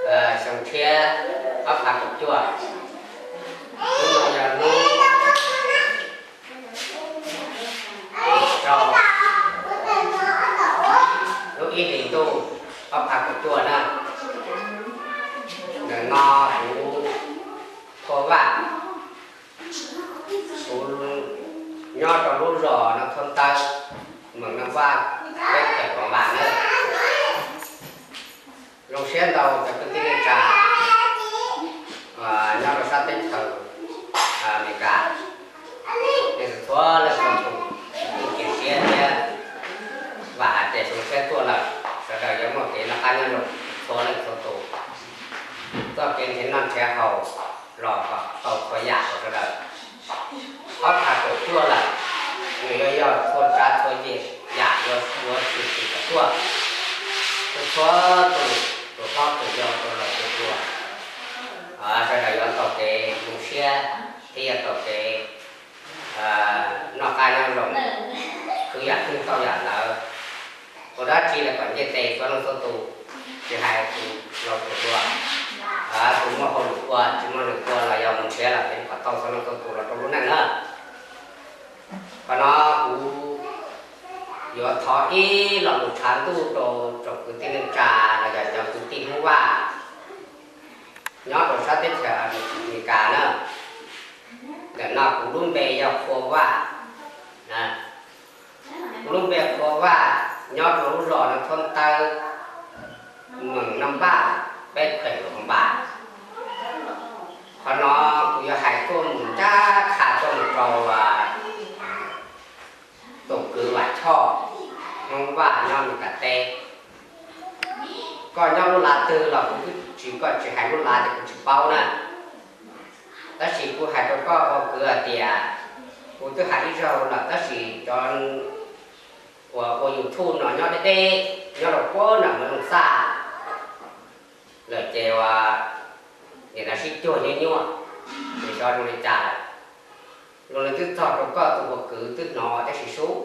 Xyoo tshiab ob phav kaum cuaj, hnub no yog hnub rau lub ib hlis ntuj ob phav kaum cuaj na. Ntawm no kuv Thua Vaj, kuv nyob rau lub zos Noo Thoob Tawb, moos Noo Vaj, peb pem Huav Npas na. Zoo siab ntau cov kwv tij neej tsa nyob rau sab teb chaws Amelikas, nej txhua leej txhua tus, kuv cia siab thiab vam hais tias xyoo tshiab tuaj lawm sawv daws yuav muaj kev noj qab nyob zoo txhua leej txhua tus, txoj kev nrhiav noj nrhiav haus los kom tau txhua yam rau sawv daws. Ob phav kaum cuaj lawm, nws yuav yog txhua tsav txhua yam yuav yuav tshwm sim kom tuaj, txhua tus, tus hlob tus yau, tus laus tus hluas, sawv daws yuav tau kev zoo siab thiab yuav tau kev noj qab nyob zoo, khwv yam twg tau yam ntawd. Ua dab tsi los kom ntiaj teb txhua leej txhua tus, tsis hais tus laus tus hluas, tus muaj hauj lwm ua tsis muaj hauj lwm ua los yog mus nrhiav los kom tau txhua leej txhua tus los rau lub neej na. Qhov no kuv yuav thov ib lo lus tshav ntuj rau tsoom kwv tij neej tsa los yog cov kwv tij Hmoob Vaj nyob rau sab teb chaws Amelikas na. Ntawm no kuv lub npe yog Qhua Vaj. Kuv lub npe Qhua Vaj, nyob rau lub zos Noo Thoob Tawb, moos Noo Vaj, peb pem Huav Npas. Qhov no kuv yuav hais tuaj mus ncaj qha tuaj mus rau tus kwv Vam Choj, Hmoob Vaj nyob Meskas teb. Koj nyob lub lav twg los kuv twb tsis, koj tsis hais lub lav ces kuv tsis paub na. Tab sis kuv hais rau koj ua kwv hais tias, kuv twb hais ib zaug lawm tab sis cov uas ua YouTube no nyob deb deb, nyob rau puag nram Moos Loos Xaj lawm ces ua nim no sib cuag nyuaj nyuaj, ces xyov zoo li cas lawm. Zoo li twb txog rau koj tus ua kwv twb hnov tab sis sub,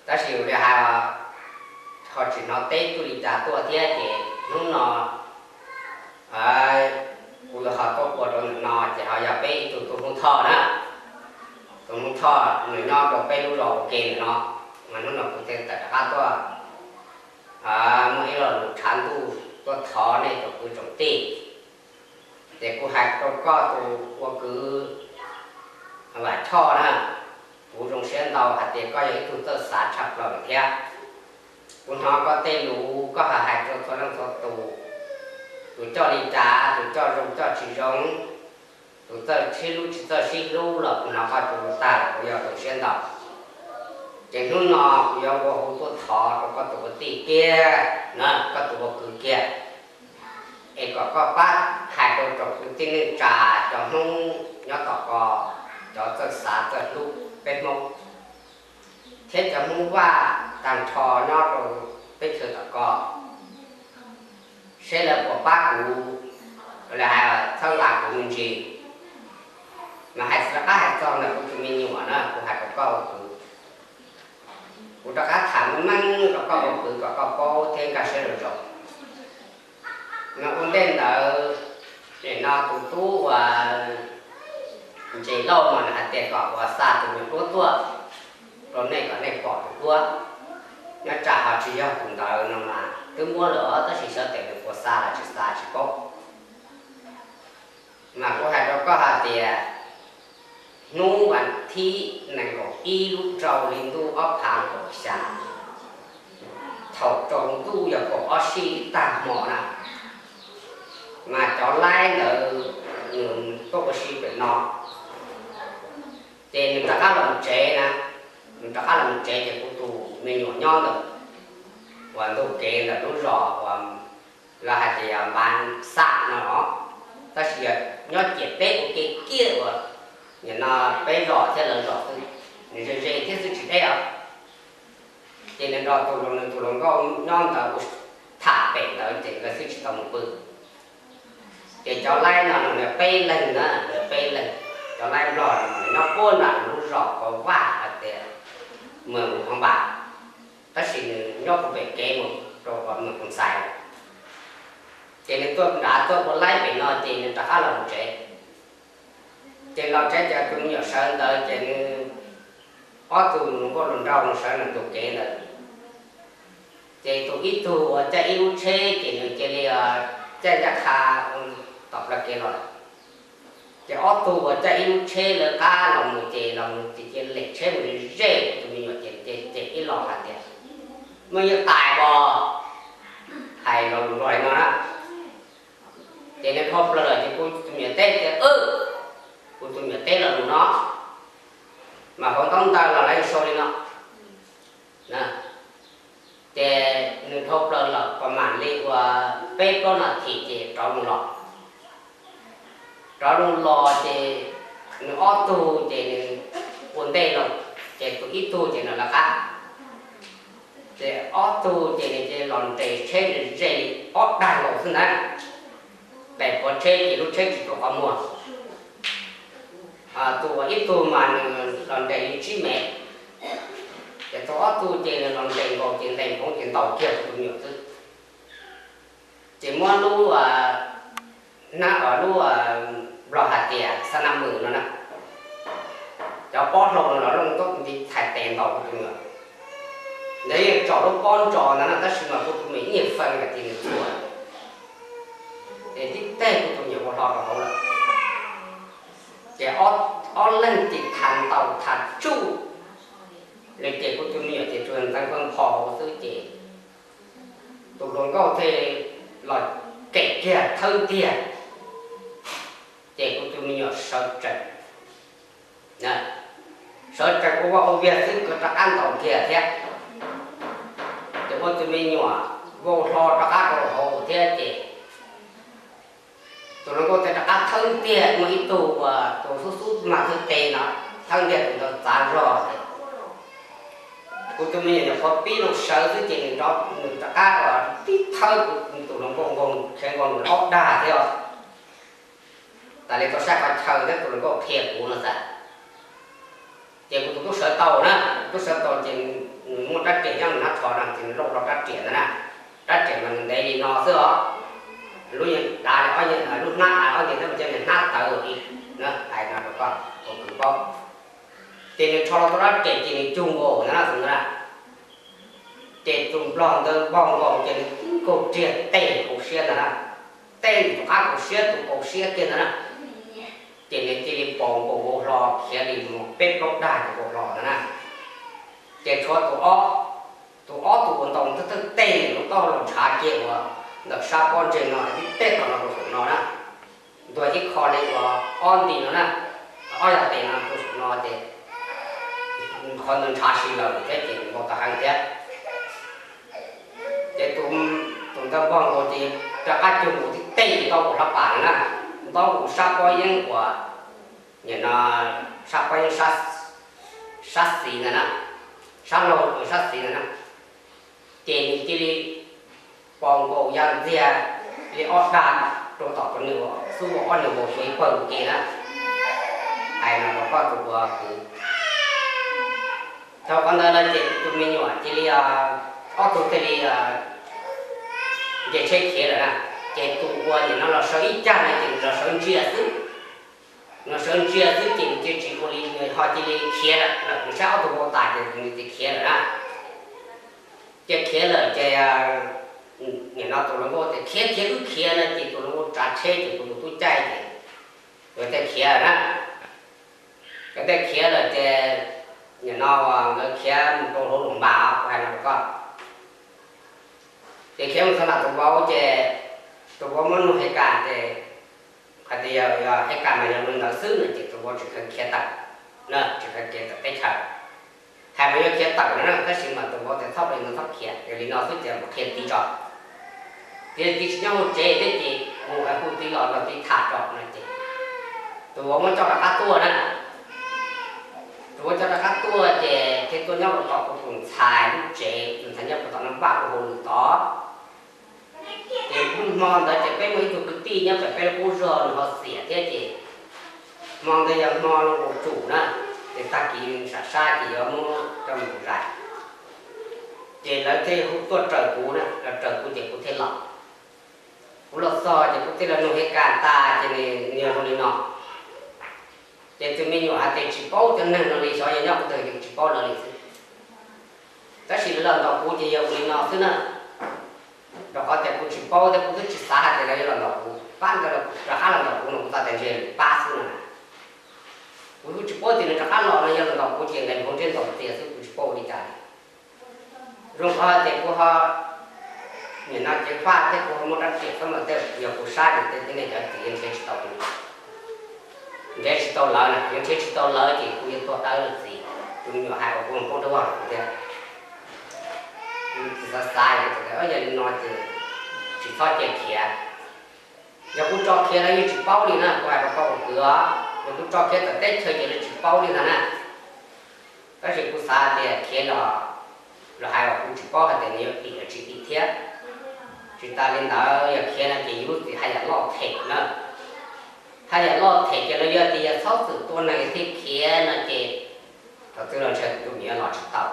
tab sis yus li hais ho tsis hnov teb cuag li cas tuaj thiab ces hnub no kuv yuav ho tuaj ua rau ntawm no ces ho yog peb ib tug tub Hmoob Thoj na. Tus Hmoob Thoj nws nyob rau peb lub zos ua ke ntawm no, mas hnub no kuv thiaj tawm rov qab tuaj muaj ib lo lus tshav ntuj tuaj thov nej tsoom kwv tsoom tij. Ces kuv hais rau koj tus ua kwv Vam Choj na, kuv zoo siab ntau hais tias koj yog ib tug txawj xav tshaj plaws lawm thiab. Kuv hnov koj tej lus koj hais hais rau txhua leej txhua tus, tus coj li cas, tus coj zoo coj tsis zoo, tus txawj sib hlub tsis txawj sib hlub los kuv hnov koj tus lus tag lawm kuv yog zoo siab ntau. Ces hnub no kuv yuav nqua hu tuaj thov rau koj tus ua tij kiag na, koj tus ua kwv kiag, es kom koj pab hais rau tsoom kwv tij neej tsa, cov Hmoob nyob tom ko, cov txawj xav txawj hlub peb Hmoob, thiab cov Hmoob Vaj tag nrho nyob rau teb chaws tom ko, seb lawv puas pab kuv, lawv hais txhawb nqa kuv me ntsis. Mas hais rov qab hais txog ntawm kuv tus me nyuam na, kuv hais rau koj ua kwv, kuv rov qab tham meej rau koj ua kwv kom koj paub thiab nkag siab zoo zoo. Mas ua ntej ntawd, nim no tus tub uas Ntses Lauj no nws hais tias kom uas xa tus me duab tuaj rau nej kom nej pom tus duab. Nyob tsam ho tsis yog tus ntawd no mas twb muab lawm os, tab sis xyov tes nws puas xa los tsis xa tsis paub. Mas kuv hais rau koj hais tias hnub vas thib nees nkaum ib lub rau hli ntuj ob phav kaum xya, thaum tsaus ntuj yog kaum ob sij tag hmo na, mas cov laib ntawd nws tuaj ua si pem no, ces nws rov qab los tsev na. Nws rov qab los tsev ces kuv tus me nyuam nyob ntawm uas ntug kev ntawm lub zos uas lawv hais tias Npas Xaj no los, tab sis yog nyob ciam teb ua ke kiag uas nim no peb zos thiab lawv zos xwb, nws ze ze thiab xwb tsis deb os. Ces nws nrog tus hluas, nws tus hluas nkauj nyob ntawd ua tham pem ntawd ces nkawd xwb tsis tau mus pw. Ces cov laib no nws peb leeg na, nws peb leeg, cov laib nplog no nyob puag nram lub zos Pov Vaj hais tias Moos Huav Npas, tab sis nws nyob puag pem kev mus rau Moos Pov Xais. Ces nws tuaj nrad tuaj ua laib pem no ces nws rov qab los mus tsev. Ces los tsev ces tus me nyuam sawv ntawd ces nws ob tug hluas nkauj hluas nraug sawv nws tus kev ntawd. Ces tus ib tug uas caij ib lub tsheb ces nws cia li caij ncaj qha tom plawv kev los lawm. Ces ob tug uas caij ib lub tsheb lawv qab los mus ces los mus ces cia li lem tsheb mus ze kuv tus me nyuam ces ces ib los hais tias, Muaj yeej tais pos? Hais los lus nrog li no na. Ces nws dhau plaws lawm ces kuv tus me nyuam teb tias, Kuv tus me nyuam teb los lus no, mas hauv ntaub ntawv los lawv sau li no. Ces nws dhau plaws lawm pom mam li uas peb plaub nas this ces rov loo los. Rov loo los ces nws ob tug ces nws ua ntej lawm, ces tus ib tug ces nws lawv qab. Ces ob tug ces nws cia li los nres tsheb nres ze li ob dag nkaus xwb ntag. Daim phuav tsheb ces lub tsheb tsis tu qhov muag. Tus uas ib tug mas nws los nres li tsib mev, ces tus ob tug ces nws los nres nkaus ces ntes nphoov ces ntaus kiag kuv tus me nyuam xwb. Ces muab lub, hnab, lub, Nplog hais tias xa na mws no na, cov pob hlau no los looj tuab nti txhais tes ntaus kuv tus me nyuam. Ntawd yeej tsom lub pob ntsos ntawd na tab sis mas kuv tus me nyuam ib nyuag feeb hais tias nws txhua, ces tib teg kuv tus me nyuam ua hlo rau hauv lawm. Ces ob leeg ces tham ntaus tham tsuj li ces kuv tus me nyuam ces tsuas ntxeev npau hauv xwb ces tus hluas nkauj thiaj los kem kiag thawb tiag, ces kuv tus me nyuam sawv tsees. Sawv tsees ua vaj ua viag xwb kawg rov qab ntaus kiag thiab. Ces ua tus me nyuam vau hlo rov qab rau hauv thiab ces tus hluas nkauj thiaj rov qab thawb tiag, muaj ib tug uas tus xub xub mag thwb tes no thawb tiag tus ntawd txav zog ces kuv tus me nyuam nyuam qhuav pib loo sawv xwb ces nws rov qab tib thawb kuv tus hluas nkauj nkaus khiav nkaus nws ob dag thiab os. Tas li tau saib qhov chaw thiab tus hluas nkauj qhia kuv no xav. Ces kuv tus tub sawv tau na, tub sawv tau ces nws muaj rab riam nyob nws hnab tsho no ces nws lauj hlo rab riam ntawd na. Rab riam mas nws ntev li no xwb os, lub yeej dav li ob, lub hnab dav ob nti thiab mas cov niag hnab tawv li na, hais no rau koj ua kwv paub. Ces nws rho los tau rab riam ces nws cug nkaus ntawd na, tus ntawd na. Ces tus nplog ntawd npog nkaus ces nws tib nkaug riag tej kaum siab ntawd na, tej tus qab kaum siab tus kaum siab kiag ntawd na. Ces nws cia li pos nkaus vau hlo khiav li mus peb plaub dag ces vau hlo ntawd na. Ces tshuav tus ob, tus ob tus uas ntaus thawj thawj tej lub taub hau los ntshav kiag uas ntawm sab pob ntseg no tib tej qhov no rau saum no na, ntuag ib qho li uas ob nti no na, ob yog tes no rau saum no ces qhov ntawd ntshav si lawm thiab ces npau taws heev thiab. Ces tus ntawd npog nkaus ces rov qab cug nkaus tib tej ntaub nkaus hlab pas na, ntaub nkaus sab pob yeeb uas nim no sab pob yeeb sab xis ntawd na, sab laug sab xis ntawd na. Ces nws cia li pos nkaus ya ntxiag li ob dag rau tom tus nws xub ua ob nws nkaus xyov ib pawg ua ke na. Hais no rau koj tus ua kuv. Thaum qhov ntawd no ces tus me nyuam cia li, ob tug thiaj li nce tsheb khiav lawm na. Ces tus uas nim no los sawv ib cag no ces nws los sawv ntsia xwb. Nws sawv ntsia xwb ces nws cia tsis ua li, nws ho cia li khiav lawm, nws saib ob tug npau taws ces nws cia khiav lawm na. Ces khiav lawm ces nim no tus hluas nkauj tias, Khiav, khiav, wb khiav no. Ces tus hluas nkauj tsav tsheb ces kuv tus tub caij ces nkawd thiaj khiav lawm na. Nkawd thiaj khiav lawm ces nim no nkawd khiav mus rau hauv Luam Npas, kuv hais no rau koj. Ces khiav mus txog nram tus vauv ces tus vauv muab nug Hais Kas ces hais tias yog Hais Kas mas yog li ntawd xwb no ces tus vauv tsis kheev khiav tawm, tsis kheev khiav tawm teb chaws. Hais mas yuav khiav tawm no na, tab sis mas tus vauv tias txhob li no, txhob khiav, yog li no xwb ces mus qhia txiv tso. Tias txiv tsis nyob hauv tsev thiab ces mus hu txiv los nrog txiv tham tso no ces tus vauv muab coj rov qab tuaj na. Tus vauv coj rov qab tuaj ces thiaj tuaj nyob rau tom kuv tus ntxhais lub tsev, tus ntxhais nyob rau tom no npaj ua hauj lwm tod. Ces hmo ntawd ces peb muaj ib tug kwv tij nyob pem peb lub qub zog nws ho xiam thiab ces hmo ntawd yog hmo lub kaum tsum na, ces tag kis sam sab ces yuav muab coj mus zais. Ces lawv thiaj hu tuaj raws kuv na, raws kuv ces kuv thiaj los. Kuv los Tej los nug he kas tas ces nws yog zoo li no. Ces tus me nyuam hais tias tsis paub cov neeg no li, xyov yog nyob qhov twg ces tsis paub lawv li xwb. Tab sis lawv los ntaus kuv ces yog ua li no xwb na. Rau qhov tias kuv tsis paub thiab kuv twb tsis xav hais tias lawv yuav los ntaus kuv, pab ntawd rov qab los ntaus kuv no kuv txoj tias ntshe lawv pab xwb no na. Kuv twb tsis paub tias nws rov qab los no, yog los ntaus kuv ces nqes hauv ntsej ntaus txias xwb, kuv tsis paub ua li cas li. Zoo qhov tias kuv ho nim no ceev faj thiab kuv ho muaj rab riam xab mas tej, yog kuv sab ces tej tib neeg cov txiv yuav nrhiav tsis tau kuv, nrhiav tsis tau lawv na, yuav nrhiav tsis tau lawv ces kuv yuav tuag dawb lawm txiv. Tus me nyuam hais ua kuv poob nruab vag kuv thiab. Kuv txiv xav xav, yog li no ces tsis txhob cia khiav. Yog kuv tso khiav lawv yeej tsis paub li na, kuv hais rau koj ua kwv os, yog kuv tso khiav tom teb chaws ces lawv tsis paub li ntag na. Tab sis kuv xav tias khiav los, los hais los kuv tsis paub hais tias nws yuav dim los tsis dim thiab. Tsis tas li ntawd yog khiav no ces yus lub txim haj yam loj them na. Haj yam loj them ces lawv yuav tias yog txhob txwm tua neeg thiaj khiav no ces thaum twg los ntshe tus me nyuam los tsis tau,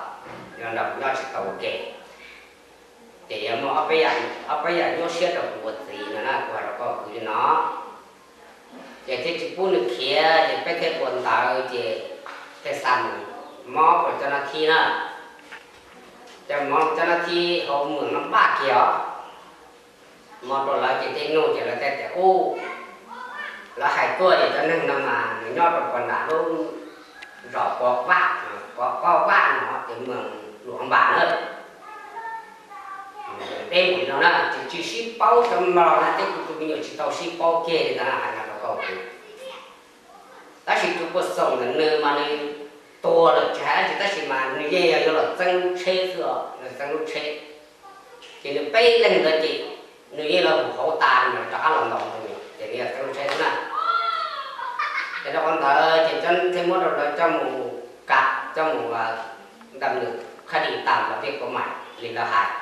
yuav nrog kuv nyob tsis tau ua ke. Ces yuav muaj ob peb yam nyuaj siab rau kuv ua txiv no na, kuv hais rau koj kwv li no. Ces thiaj tsis pub nws khiav, ces peb thiaj ua ntawd ces thiaj xa mus mob rau cov nab thib na. Cov mob cov nab thib hauv Moos no npaj kiag os. Mob rau lawv ces tej nug ces lawv thiaj tias ub, lawv hais tuaj ces cov neeg no mas nws nyob rau puag nram lub zos Pov Vaj, Pov Vaj no ces Moos Luam Npas na. Peb mus li no na, tsis, tsis sib paub, cov mlog na, tej kuv tus me nyuam tsis tau sib paub kiag li ntag na, hais no rau koj kwv. Tab sis tus puag xoom ntawm nws mas nws tuag lawm tsis hais dab tsi tab sis mas nws yeej yog yuav los txeeb lub tsheb xwb os, los txeeb lub tsheb. Ces nws peb leeg ntawd ces nws yeej los mus hauv tas, nws rov qab los ntaus tus me nyuam ces nws yog txeeb lub tsheb xwb na. Ces rau qhov ntawd ces thiaj muab rau lawv coj mus kam, coj mus ntam nws qhab dis tas los peb kuv mam li lawv hais.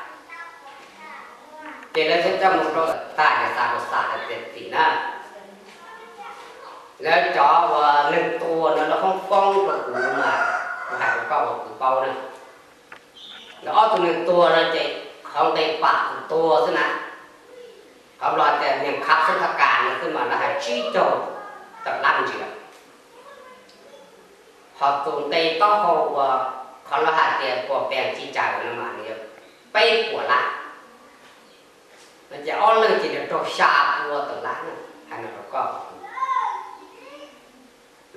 Ces lawv thiaj coj mus rau tag ces xa rau xam lawv tias txim na. Lawv cov uas neeg tuag no lawv hoob foob rau kuv mas kuv hais rau koj uas kuv paub na. Lawv ob tug neeg tuag no ces qhov nqe pam tus tuag xwb na, qhov nplog tias niag khab xub thab kas no xwb mas lawv hais tsib caug tawm lab me ntsis lawm. Ho tus nqe taub hau uas qhov lawv hais tias puas pees ci cas no mas nws yog peb puas lab. No ces ob leeg ces nws raug xya pua tawm lab na, hais no rau koj.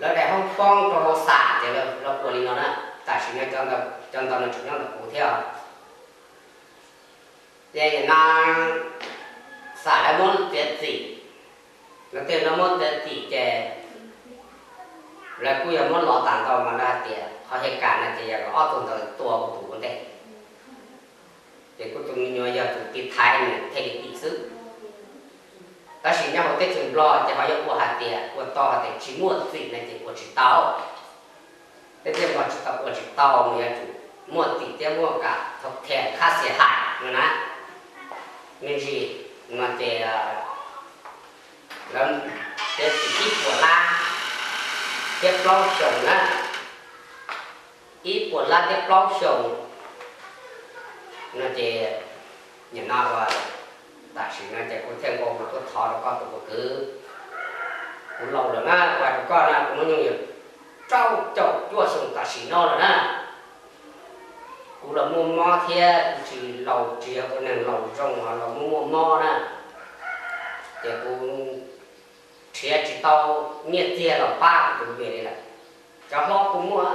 Lawv daim hoob foob rau hauv xam ces lawv ua li no na. Tam sim no cov ntawd nws tseem nyob ntawm kuv thiab os. Ces nim no xam lawv muab txiav txim, lawv tej no muab txiav txim ces lawv kuj yog muab lov tas ntau mas lawv hais tias qhov he kas no ces yog ob tug ntawd tua kuv tus ua ntej. Ces kuv tus me nyuam yog tus tiv thaiv nws thiaj li dim xwb. Tab sis nyob hauv teb chaws Nplog ces ho yuav ua hais tias ua tau hais tias tsis muaj txim no ces ua tsis tau. Teb chaws Nplog tsis tau ua tsis tau, nws yuav tsum muaj txim thiab muaj kam thov khe khab xia hais no na. Me ntsis no ces lawv txiav txim ib puas lab thiab plaub xyoos na, ib puas lab thiab plaub xyoos no ces nim no ua tam sim no ces kuv thiaj nqua hu tuaj thov rau koj tus ua kwv. Kuv laus lawm na, kuv hais rau koj na, kuv hnub nyoog yog rau caum cuaj xyoo tam sim no lawm na. Kuv los muaj mob thiab, kuv tsis laus, tsis yog ua neeg laus zoo los muaj muaj mob na, ces kuv nrhiav tsis tau nyiaj txiag los pab kuv tus me li lawm. Cov hlob kuj muaj,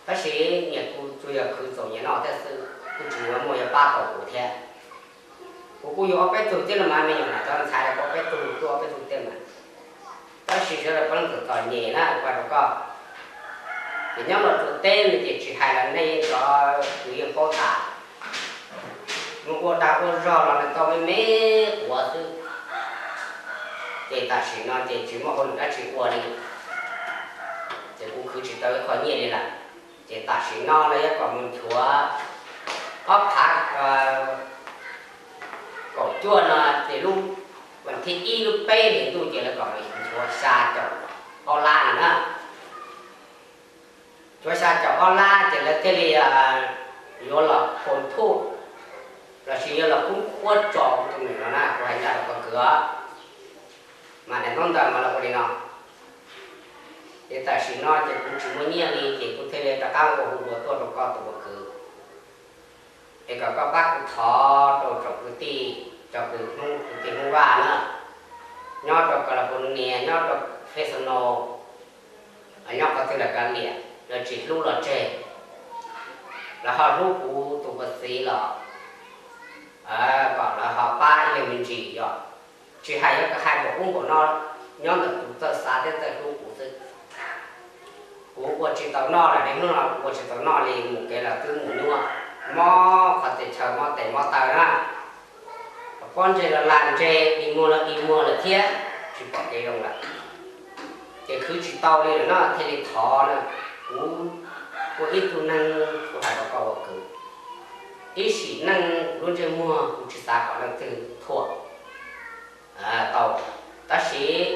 tab sis niam kuv tsuas yog khwv txaus nyias noj thiab xwb, kuj tsis muaj yuav pab tau kuv thiab. Kuv kuj yuav ob peb tug thiab no mas, me nyuam na, cov ntxhais los kuj ob peb tug, kuj ob peb tug thiab mas. Tab sis sawv daws peb leej txom txom nyem na, kuv hais rau koj, ces nyob los tsuas teb no ces tsis hais los nej cov kwv yeej paub tas. Mus ua dag ua zog los nws tau me me quav xwb. Ces tam sim no ces tsis muaj hauj lwm dab tsi ua li, ces kuv khwv tsis tau ib qho nyiaj li lawm. Ces tam sim no lawv yuav kom mus nchuav ob phav kaum cuaj no ces lub vas thib ib lub peb hlis ntuj ces lawv kom mus nchuav xya caum ob lab no na. Nchuav xya caum ob lab ces lawv thiaj li yuav los phoo thuj lossis yuav los kub qhuab tso kuv tus me no na, kuv hais ncaj rau koj kwv os. Mas daim ntaub ntawv mas los ua li no. Ces tam sim no ces kuv tsis muaj nyiaj li ces kuv thiaj li rov qab ua hu dua tuaj rau koj tus ua kwv, es kom koj pab kuv thov rau tsoom kwv tij, cov kwv Hmoob, kwv tij Hmoob Vaj na, nyob rau California, nyob rau Fresno, nyob qhov twg los kav liam, lawv tsis hlub los tseg, lawv ho hlub kuv tus ua txiv los kom lawv ho pab ib leeg me ntsis yom. Tsis hais yuav kom hais npaum ub npaum no, nyob ntawm tus txawj xav thiab txawj hlub kuv xwb. Kuv ua tsis tau noj lawm, niaj hnub no kuv ua tsis tau noj li, mus kev los twb mus nyuaj, mob qhov tes chaw mob tes mob taw na. Pob ntseg los lag ntseg, dig muag los dig muag lawm thiab, tsis pom kev zoo lawm. Ces khwv tsis tau li lawm no thiaj li thov na. Kuv ua ib tug neeg, kuv hais rau koj ua kwv, ib sim neej kuv lub ntsej muag kuv tsis xav kom leej twg thuam tau, tab sis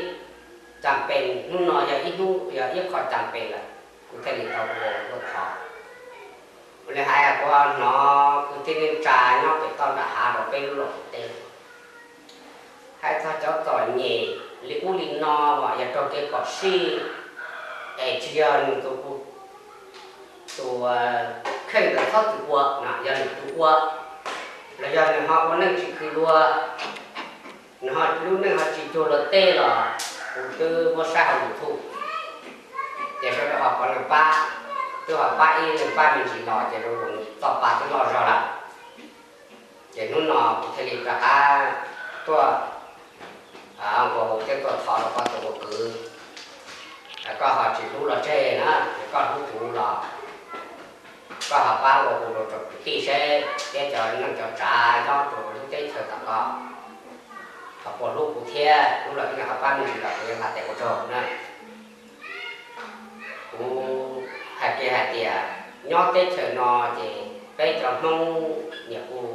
cas pes hnub no yog ib hnub, yog ib qho cas pes lawm, kuv thiaj li tau ua tuaj thov. Ua li hais kuv hnov kwv tij neej tsa nyob pem toj nram hav rau peb lub lauj kaub teb hais txog cov txom nyem li ub li no, yog raug kev phom sij, es tsis yog nws tus, tus kheej ntawd txhob txwm ua, yog nws tus ua, los yog nws ho ua neej tsis khwv luag, nws ho lub neej ho tsis cuag luag tej los kuv twb muab saib hauv YouTube, ces sawv daws ho pov leej pab, twb ho pab ib leeg pab me ntsis los ces zoo nkaus txoj pa twb loj zog lawm. Ces hnub no kuv thiaj li rov qab tuaj ua hu thiab tuaj thov rau koj tus ua kwv, koj ho tsis hlub los tseg na, koj hlub kuv los koj ho pab ua hu rau tsoom kwv tij seb thiab cov neej cov tsav nyob rau lub teb chaws tom ko ho puas hlub kuv thiab, hlub los ib leeg ho pab me ntsis los kuv yuav nqa tes ua tsaug na. Kuv hais kiag hais tias nyob teb chaws no ces peb cov Hmoob nyias kuj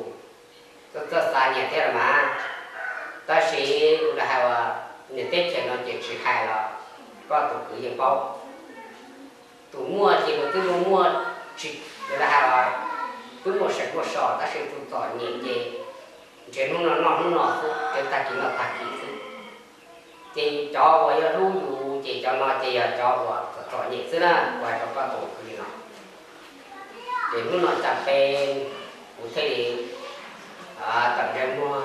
txawj xav nyias thiab los mas, tab sis kuv hais uas nyob teb chaws no ces tsis hais los koj tus kwv yeej paub. Tus muaj ces nws twb muaj, tsis, hais los twb muaj seem muaj so, tab sis tus txom nyem ces ntshe hnub no noj hnub no xwb, ntshe tag kis noj tag kis xwb. Ces cov uas yuav hlub yus ces cov no ces yog cov uas txom nyem xwb na, kuv hais rau koj tus kwv li no. Ces hnub no cas pes kuv thiaj li tawm ntsej muag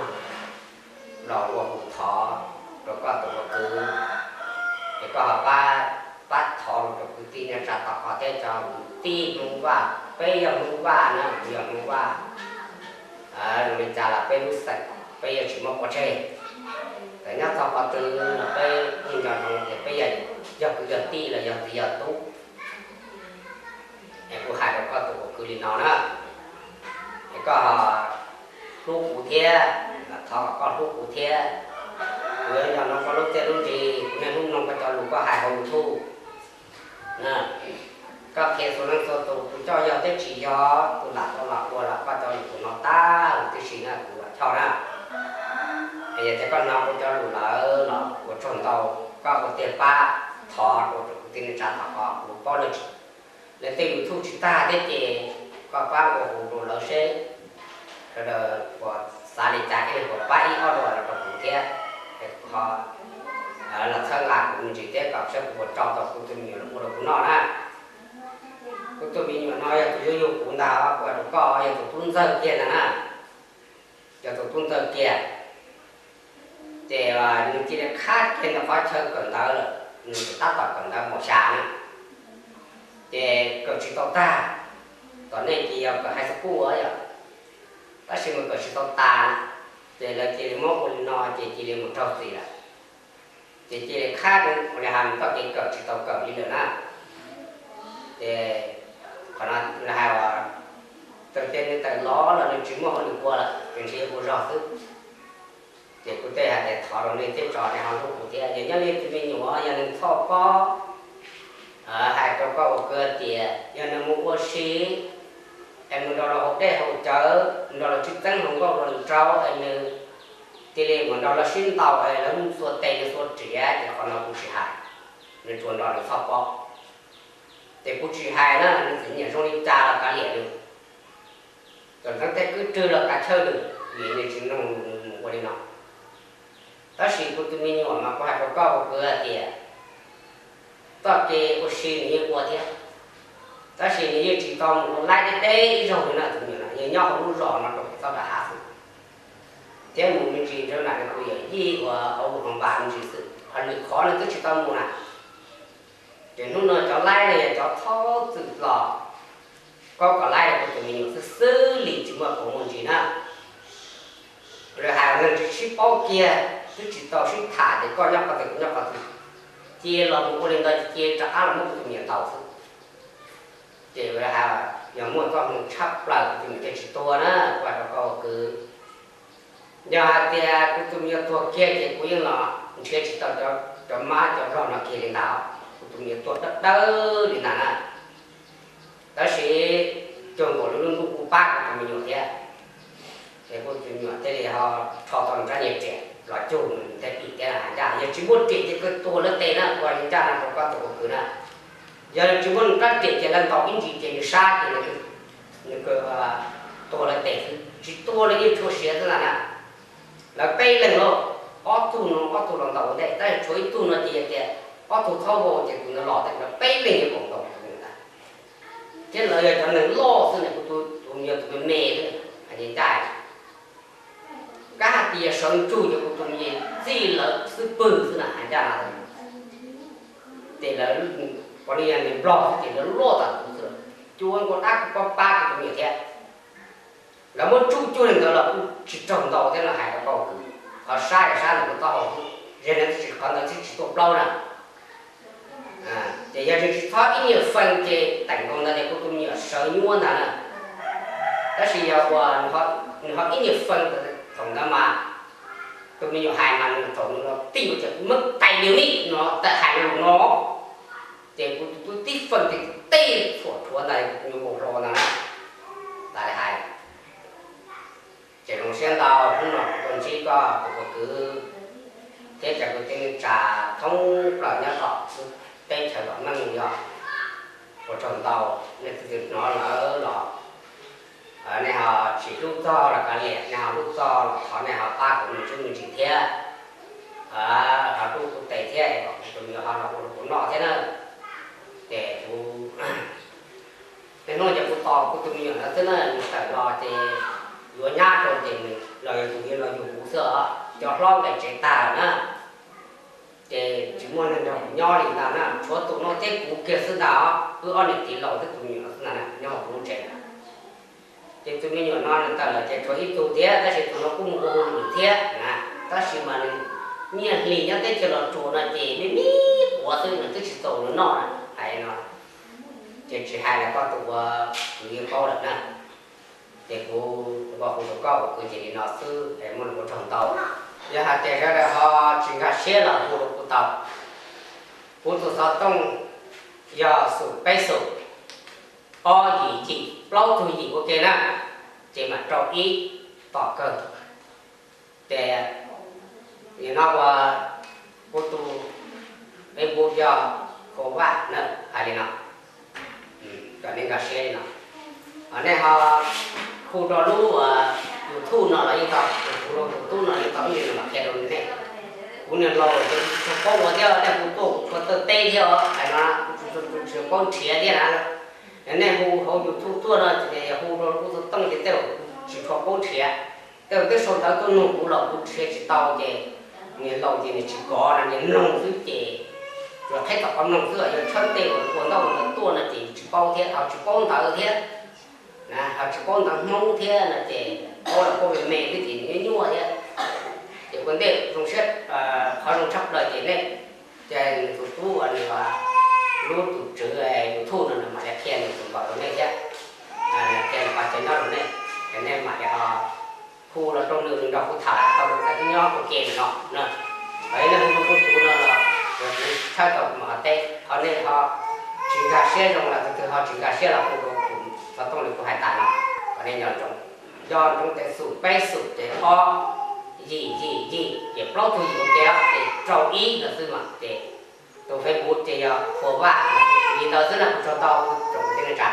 los ua hu thov rau koj tus ua kwv, ces koj ho pab, pab thov rau kwv tij neej tsa tom ko thiab cov kwv tij Hmoob Vaj, peb yog Hmoob Vaj na, kuv yog Hmoob Vaj, zoo li cas los peb lub xeem peb yuav tsis muab pov tseg. Txawm nyob txog qhov twg los peb yeej nco ntsoov tias peb yog kwv yog tij los yog txiv yog tub. Es kuv hais rau koj tus ua kwv li no na, es koj hlub kuv thiab, thov kom koj hlub kuv thiab. Kuv yuav nco ntsoov koj lub txiaj lub ntsig, kuv niaj hnub mloog koj cov lus koj hais hauv YouTube. Koj qhia txhua leej txhua tus, tus coj yog thiab tsis yog, tus lam tau lam ua los koj cov lus kuv hnov tag huv tib si na, kuv lam choj na. Yog tias koj hnov kuv cov lus lawm los ua tsaug ntau, koj ua tiag pab thov rau tus kwv tij neej tsa tom ko, kuv paub lawv tej YouTube tsis tag thiab ces koj pab ua hu rau lawv seb sawv daws puas xav li cas, ib leeg puas pab ib ob dollar los rau kuv thiab, es kuv ho los txhawb nqa kuv me ntsis thiab kom saib kuv puas tso tau kuv tus me nyuam los ua rau kuv noj na. Kuv tus me nyuam no yog tus yuav yug kuv ntag, kuv hais rau koj yog tus tub ntxawg kiag ntag na, yog tus tub ntxawg kiag. Ces nws cia li qhab kiag ntawm qhov chaw kawm ntawv lawm, nws tseem tab tom kawm ntawv mos xya na. Ces kawm tsis tau tag, tom nej ces yog kawm high school yom, tab sis nws kawm tsis tau tas, ces lawv cia li muab ua li no ces cia li mus raug txim lawm. Ces cia li qhab ua li hais nws txoj kev kawm tsis tau kawm li lawm na. Ces qhov no lawv hais uas tawm tias nws tawm los los nws tsis muaj hauj lwm ua lawm, ces ntshe ua zog xwb. Ces kuv thiaj hais tias thov rau nej thiab tso nej ho hlub kuv thiab. Yog nyob li tus me nyuam yog nws txhoj pob, hais rau koj ua kwv tias yog nws mus ua si es mus nrog luag haus dej haus cawv, mus nrog luag tsis txeeb hluas nkauj hluas nraug es nws cia li mus nrog luag sib ntaus es lawv mus xuas tes nws xuas riam ces qhov no kuv tsis hais, nws tsuas nrog nws txhoj pob. Ces kuv tsis hais na, nws txiv nyiam zoo li cas los kav liam nws, txawm ntxeev tej kwj rwg los kav chawj nws, vim nws tsis mloog ua li no. Tab sis kuv tus me nyuam mas kuv hais rau koj ua kwv hais tias txoj kev ua si nws yeej ua thiab, tab sis nws yeej tsis tau mus ua laib deb deb ib zaug li na. Tus me nyuam no yeej nyob hauv lub zos no rau pem txoj dab hav xwb, thiab mus me ntsis rau nram kuv yawm yij uas hauv Luas Npas me ntsis xwb, ho lwm qhov nws twb tsis tau mus na. Ces hnub no cov laib no yog cov txhob txwm los, koj kom laib rau kuv tus me nyuam xwb xwb li, tsis muaj qhov muaj ntsis na. Lawv hais neeg tsis sib paub kiag, twb tsis tau sib tham ces koj nyob qhov twg kuv nyob qhov twg, cia los mus ua li ntawd ces cia rov qab los muab kuv tus me nyuam ntaus xwb. Ces lawv hais yog muaj txoj hmoo tshaj plaws kuv tus me nyuam thiaj tsis tuag na, kuv hais rau koj ua kwv. Yog hais tias kuv tus me nyuam tuag kiag ces kuv yeej los nrhiav tsis tau cov mab cov vlog no kiag li ntawd, kuv tus me nyuam tuag dawb dawb li ntawd na. Tab sis cuag nkaus li lub ntuj kuj pab kuv tus me nyuam thiab, es kuv tus me nyuam thiaj li ho rho tau nws rab niag riam los cug nws thiaj dim thiab na. Hais ncaj yog tsis muaj riam ces kawg tuag lawv tes na, kuv hais ncaj no rau koj tus ua kwv na. Yog nws tsis muaj nws rab riam ces lawv ntaus ib ntsis ces nws sab ces nws tuag lawv tes xwb, tsis tuag los yeej tshuav siav xwb ntag na. Lawv peb leeg lauj, ob tug no ob tug los ntaus ua ntej, tab sis tshuav ib tug no ces yog tias ob tug txhob vau ces tus ntawd los thiab, lawv peb leeg yuav koom ntaus tus ntawd. Thiab lawv yog cov neeg loj xwb na, kuv tus me nyuam tus me me xwb, hais tias ncaj, kab hais tias sawv ntsug ces kuv tus me nyuam txij lawv xub pwg xwb na, hais ncaj no. Ces lawv, pom li yog neeg Nplog xwb ces lawv loj tas kuv xwb, cuag nkaus dab kuv pab pab kuv tus me nyuam thiab. Lawv muab tsuj cuag li ntawd los kuj tsis raug ntaus thiab no, hais rau koj kwv. Qhov sab yog sab ntawm kuv taub hau xwb, ze ntawd tsis, qhov ntawd twb tsis tuaj plaub na. Ces yog tsis txhob ib nyuag feeb ces teem nkaus ntawd ces kuv tus me nyuam sawv nyuaj ntag na. Tab sis yog uas nws ho ib nyuag feeb thaum ntawd mas tus me nyuam hais mas nws thaum nws los tij ua cas kuv muab tais li ni no tawm hais no no, ces kuv tus tub tib feeb ces tej txhuam rhuav ntag, kuv tus me nyuam nkaus hlo ntag na. Tas li hais. Ces zoo siab ntau hnub no kuv tuaj ntsib koj tus ua kwv thiab cov kwv tij neej tsa thoob plaws nyob tom teb chaws tom meej yog ua tsaug ntau. Nej tus twg hnov lawm los nej ho tsis hlub txog los kav liam, nej ho hlub txog los thov nej ho pab kuv me ntsis me ntsis thiab. Ho hlub kuv tes thiab es kom kuv tus me nyuam ho los ua rau kuv noj thiab na. Ces kuv, niaj hnub ces kuv tos kuv tus me nyuam ntawd xwb na, nws tawm los ces yuav nyab rau ces nws los yog tus yeej los yug kuv xwb os, cov hlob nqes tsev tag lawm na. Ces tsis muaj neeg nrog kuv nyob li ntag na, tshuav tus no thiab kuv kiag xwb ntag os, wb ob niam txiv laus thiab tus me nyuam no xwb ntag na nyob hauv kuv lub tsev na. Ces tus me nyuam no nws tawm lawm ces tshuav ib tug thiab, tab sis tus no kuj mus ua hauj lwm thiab na, tab sis mas nws nyiaj hlis nyob teb chaws Los Tsuas no ces me me quav xwb, nws twb tsis txaus nws noj na, hais no. Ces tsis hais los koj tus ua kwv yeej paub lawm na. Ces kuv nqa hu rau koj ua kwv ces li no xwb es muaj lus ua tsaug ntau. Yog hais tias sawv daws ho tsis nkag siab los hu rau kuv tau. Kuv tus xov tooj yog xum peb xum, ob yim yim, plaub tug yim ua ke na, ces mam rau ib tom kawg. Ces nim no ua kuv tus Facebook yog Khuv Vaj na, hais li no, kom nej nkag siab li no. Nej ho hu rau lub YouTube no los yeej tau, hu rau tus tub no yeej tau, ib li no mam qhia rau nej. Kuv niag laus ces kuv tsis tshua paub ua thiab, nej hu tuaj kuv tshua tawj teb thiab os, hais no kuv tsis tshua paub nrhiav thiab na. Nej hu hauv YouTube tuaj no ces hu rau kuv tus tooj ces tej zaum kuv tsis tshua paub nrhiav. Tej zaum twb sau ntawv tuaj nug kuv los kuv nrhiav tsis tau ces niag laus ces nws tsis kov no, nws mloog xwb ces tsuas qhib tom qhov mloog xwb, yog tshawb tej uas ua ntaub ua ntawv tuaj no ces tsis paub thiab, ho tsis paub ntawv thiab, ho tsis paub ntawv Hmoob thiab no ces paub los paub me me xwb ces nws nyuaj nyuaj thiab. Ces ua ntej zoo siab, qhov zoo tshaj plaws ces nej, ces nws tus tub uas nws, lub tus tswv YouTube no nws mam li qhia nws tus npaum rau nej thiab, qhia nws qhov chaw nyob rau nej, ces nej mam li ho hu los rau nws, nws nrog kuv tham tau nws txawm twb nyob ua ke nws no na. Qhov nej hu rau kuv tus no los kuv tshawb tau kuv mam ho teb, qhov nej ho tsis nkag siab zoo los tus twg ho tsis nkag siab los hu rau tus xov tooj li kuv hais tas no, kom nej nco ntsoov. Nco ntsoov ces xum peb xum ces ob yim yim yim ces plaub tug yim ua ke ces rau ib no xwb mas ces tus Facebook ces yog Khuv Vaj. Li ntawd xwb na, kuv tsaug ntau tsoom kwv tij neej tsa.